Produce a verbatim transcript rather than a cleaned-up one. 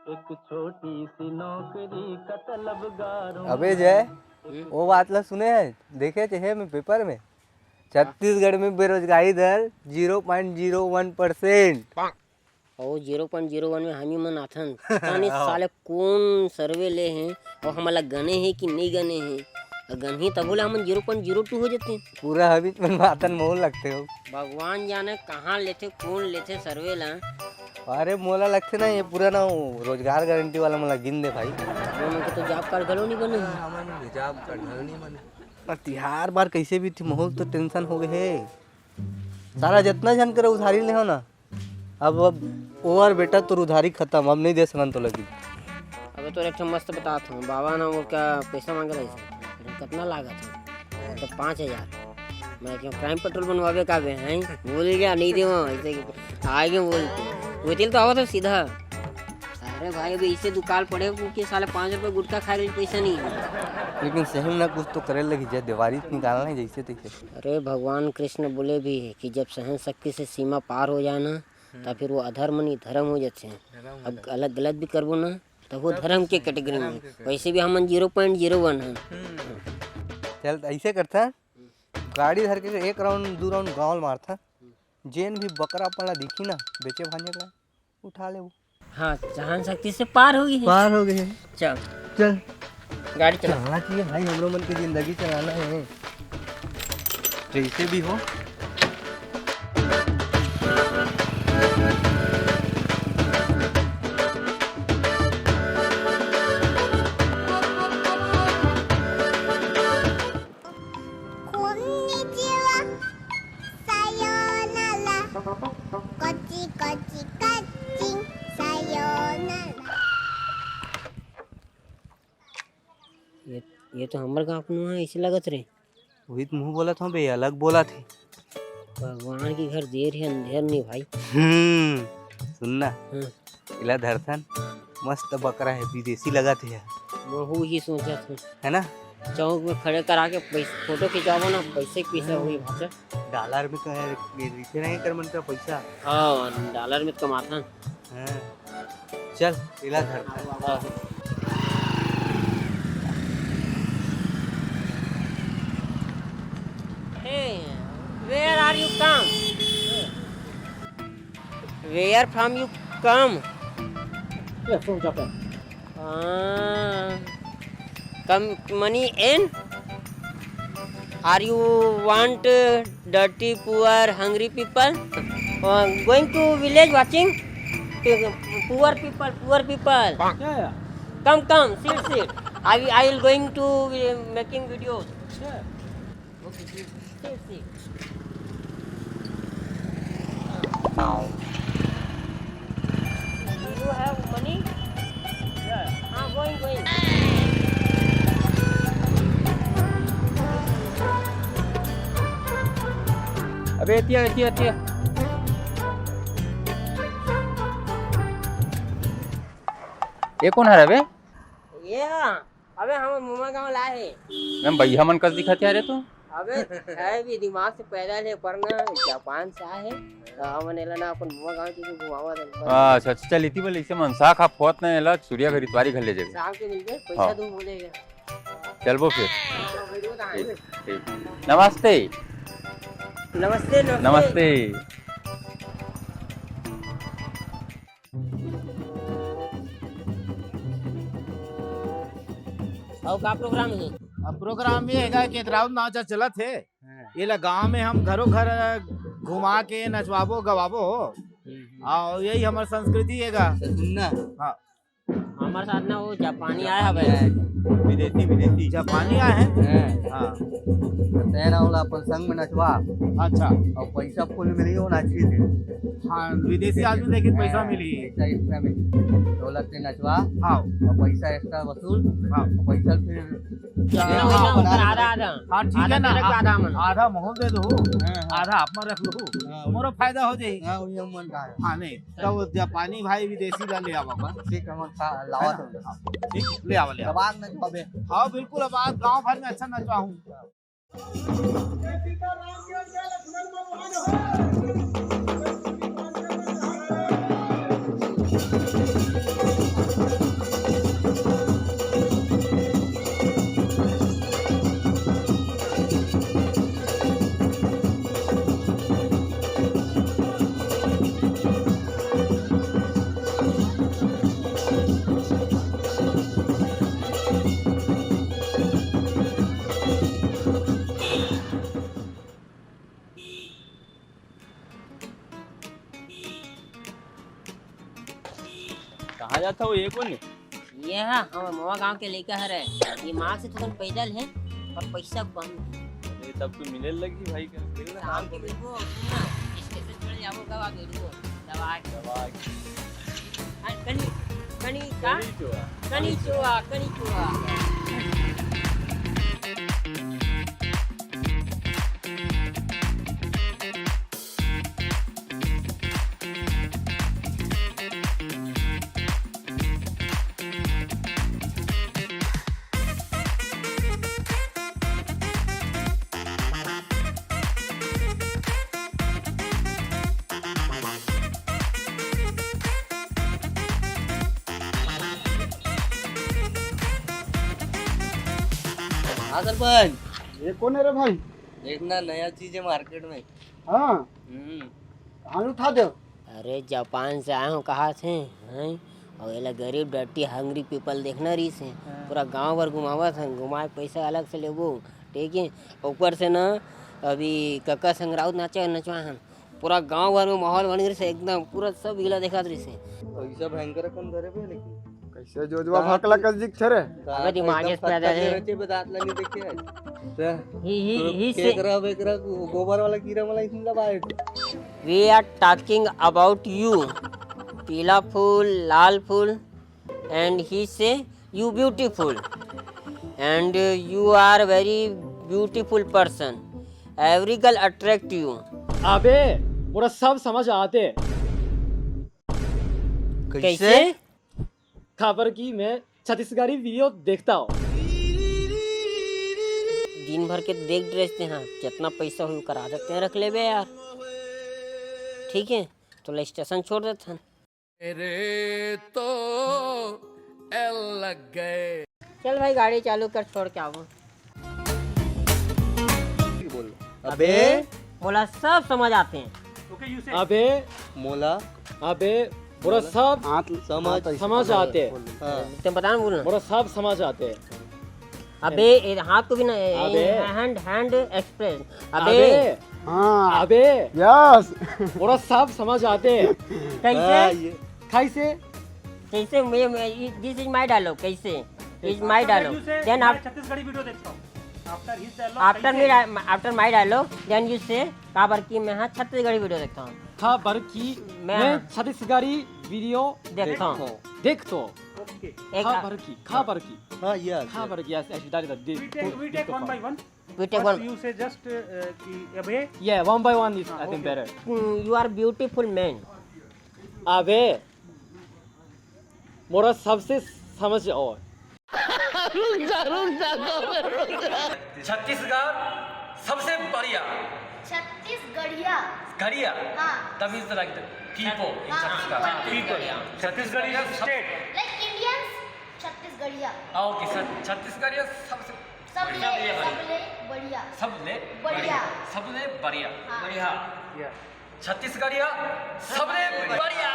एक छोटी सी नौकरी का तलबगारों अबे जय, हम्म? वो बात ला सुने है, देखे थे है मैं पेपर में, छत्तीसगढ़ में बेरोजगारी दर ज़ीरो पॉइंट ज़ीरो वन परसेंट। अउ ज़ीरो पॉइंट ज़ीरो वन में हमी मन आथन, पता नहीं हाँ। साले कौन सर्वे ले हैं अउ हमला गने हैं कि नहीं गने हैं। अउ गनही तभो ले हमन ज़ीरो पॉइंट ज़ीरो टू हो जाते हैं। पूरा हमी मन आथन मोहन लगते हो। भगवान जाने कहाँ लेथे, कौन लेथे सर्वे ला। अरे मोला लगथे ना, ये पूरा ना वो रोजगार गारंटी वाला मन ला गिन दे भाई। वो मन के तो जॉब कार्ड घलो नहीं बने। हाँ, हमन जॉब कार्ड घलो नहीं बने। पर तिहार बार कैसे भी थी, माहौल तो टेंशन हो गए हे। सारा जितना झन करा उधारी ले हो ना, अब, अब ओवर बेटा, तोर उधारी खत्म, अब नहीं दे सकन तो लगी। अबे तोर एक ठो मस्त बतात हूँ, बाबा ना वो क्या पैसा मांगे रहिस, कतना लागत है? तो पाँच हजार। मैं क्यों क्राइम पेट्रोल बनवावे का बे, हैं? बोल गया, नहीं देवा, ऐसे कि आगे बोल के। वो तेल तो आवा था सीधा। अरे भाई, अभी इसे दुकाल पड़े, क्योंकि साला पाँच रुपए गुटखा खाए के पैसा नहीं है। लेकिन सही में ना कुछ तो करे लगी, जय देवारी निकालना है जैसे तैसे। अरे भगवान कृष्ण बोले भी है कि जब सहन शक्ति से सीमा पार हो जाए ना, हम्म। तब फिर वो अधर्म नहीं धर्म हो जाते हैं। धर्म हो अब जाते हैं। गलत, गलत भी करबो ना, तो वो धर्म के कैटेगरी में। कैटेगरी। वैसे भी हमन ज़ीरो पॉइंट ज़ीरो वन है। हम्म। चल, तो ऐसे करता, गाड़ी धर के एक राउंड, दो राउंड गाँव मारता, जेन भी बकरा अपन ला दिखी ना, बेचे भांजे ला, उठा ले वो। हाँ, सहन शक्ति से पार हो गई है। पार हो गई है। चल। चल। गाड़ी चला। चलाना चाहिए भाई, हमरो मन की जिंदगी चलाना है। जैसे भी हो। ये, ये तो हमर गाँव के नो है, ऐसे लगत रे। वही तो मुँह बोलत हूँ बे, अलग बोलत हे। भगवान के घर देर है, अंधेर नहीं भाई। हम्म, सुन ना। हाँ। इला धरथन, मस्त बकरा है, विदेशी लगत है। महू ही सोचत हूँ। है ना? चौक में खड़े करा के पैस-, फोटो खिंचाबो ना, पैसे के पैसा हम्म। हुई भाषा। डॉलर में कहे, ये रिथे नहीं कर मन का पैसा। हाँ, डॉलर में तो कमाथन। हाँ। चल, इला धर। हाँ। Hey, where are you come? Where from you come? Yeah, from Japan. Ah, come money and are you want dirty, poor, hungry people. Uh, going to village watching. Poor people, poor people. Yeah, yeah. Come, come, sit, sit. I will, I will going to, uh, making videos. Yeah. Okay, sit, sit. You have money? Yeah. हाँ, going, going. अबे एतिया, एतिया, एतिया। ये कोन हर अबे? ये हा, अबे हम मुमा गांव ला हे। मैं भैया मन कस दिखत हे रे तू। अबे है भी दिमाग से पैदल है, पर ना जापान से आए है। तो हमन एला ना अपन मुमा गांव के घुमावा दे। अच्छा, अच्छा, चल इति बोले इसे मन साख आप होत ना एला सूर्या घर इतवारी घर ले जाबे। शाम के मिलबे, पैसा हाँ। तू बोलेगा। चलबो फिर। ठीक, ठीक। नमस्ते। नमस्ते, नमस्ते। नमस्ते। अउ का प्रोग्राम हे? अब प्रोग्राम ये हेगा कि राउंड नाचा चलत हे। हाँ। ये ला गांव में हम घरों घर घुमा के नचवाबो, गवाबो। हम्म, हम्म। अउ यही हमर संस्कृति हेगा। तो सुन ना। हाँ। हमर साथ ना वो जापानी आए हवे। विदेशी, विदेशी। जापानी आए हैं? हैं। हाँ। तो तेना ओला अपन संग में नचवा। अच्छा। अउ पैसा फुल मिली हो, नाची दे। हाँ, विदेशी आदमी देखे पैसा हाँ, मिली। पैसा extra मिली। ढोलक से नचवा। हाँ। अउ पैसा extra वसूल। हाँ। अउ पैसा फिर क्या? ये हाँ, हाँ, बना ओकर दे। आधा, आधा। हाँ, ठीक आधा है ना। तेरे को आ-, आधा मन। आधा मोहन दे दो। हाँ, हाँ। आधा आप में रख लो। हाँ, मोरो फायदा हो जाई। हाँ, वही हम मन का है। हाँ, नहीं। तब वो जापानी भाई विदेशी ला ले आवा बस। ठीक है, हम खा, लावा हाँ। तो। ठीक, ले आवा, ले आवा। दबांग नचवाबे। हाँ, बिल्कुल, अब आज गांव भर में अच्छा नचवाहूँ। जात हव, ये कोन हे? ये हा हमर मोवा गांव के लइका हरे। ये माँ से थोड़ा पैदल हे अउ पैसा कम हे। अरे, तब तो मिले लगही भाई का। मिल ना, शाम के मिलबो, सुन ना, स्टेशन चल जाबो, गवा मिलबो। दवा के। दवा के। अरे, कनी, कनी का? कनी चोआ। कनी चोआ, कनी चोआ। हाँ सरपंच। ये कोन हे रे भाई? देखना, नया चीज हे मार्केट में। हाँ। हम्म। हाँ, उठा दे। अरे, जापान से आए हों, कहा थे, हैं? अउ एला गरीब, dirty, hungry people देखना रहिस हे। हाँ। पूरा गांव भर घुमावत हन, घुमाए के पैसा अलग से लेबो, ठीक हे? ऊपर से ना, अभी कक्का संग राउत नाचे नचवाए हन, पूरा गांव भर में माहौल बन गिस हे एकदम, पूरा सब इला देखत रहिस हे। पैसा भयंकर रकम धरे बे, लेकिन कैसे जोजवा भाकला कस दिखथे रे? अबे दिमाग एकदम इस पे आ जाए। रचे बे, दांत ला नहीं देखे है। ही, ही, तो ही से केकरा बेकरा गो-, गोबर वाला कीड़ा मला इसमें लबाए। We are talking about you. पीला फूल, लाल फूल, and he say you beautiful, and you are very beautiful person. Every girl attract you. अबे, मोला सब समझ आथे। कैसे? कैसे? काबर कि मैं छत्तीसगढ़ी video देखथंव। दिन भर के देख dress ते हाँ, जितना पैसा होही ओकर आधा ते रख लेबे यार। ठीक हे, तोला स्टेशन छोड़ देथन। अरे तो एल लग गए। चल भाई, गाड़ी चालू कर, छोड़ के आबो। बोल। अबे। मोला सब समझ आथे। अबे। मोला। अबे। मोला सब हाथ, समझ। हाथ ऐसे समझ आथे। हाँ। तें बता ना, बोल ना। मोला सब समझ आथे। अबे, ये हाथ को भी ना, ये अबे। Hand, hand express। अबे। अबे। हाँ। अबे। Yes। मोला सब समझ आथे। कैसे? हाँ, ये। कैसे? कैसे? मैं, मैं, this is my dialogue। कैसे? Is my dialogue। Then आप छत्तीसगढ़ी video देखता हूँ। After his dialogue, after कैसे? Me, after my dialogue, then you say, काबर कि मैं हा छत्तीसगढ़ी video देखता हूँ। काबर कि मैं मैं हा छत्तीसगढ़ी video देखता हूँ। देखता हूँ। Okay। एक काबर कि, काबर कि। हाँ, yes, काबर कि, yes, actually, that is a, we take, we take one by one। We take one। First you say just, uh, कि अबे। Yeah, one by one is, हाँ, I think, okay। Better। Hmm, you are beautiful man। अबे, मोला सबसे समझ आवे। रुक जा, रुक जा, रुक जा। छत्तीसगढ़ सबसे बढ़िया। छत्तीसगढ़िया। गढ़िया। हाँ। That means like the people in हाँ, Chhattisgarh। People। People। छत्तीसगढ़िया सब state। Like Indians, छत्तीसगढ़िया। हाँ, okay, सर, छत्तीसगढ़िया सबसे सबले, सबले बढ़िया। सबले बढ़िया। सबले बढ़िया। सबले बढ़िया। हाँ। बढ़िया। Yeah। छत्तीसगढ़िया सबले बढ़िया।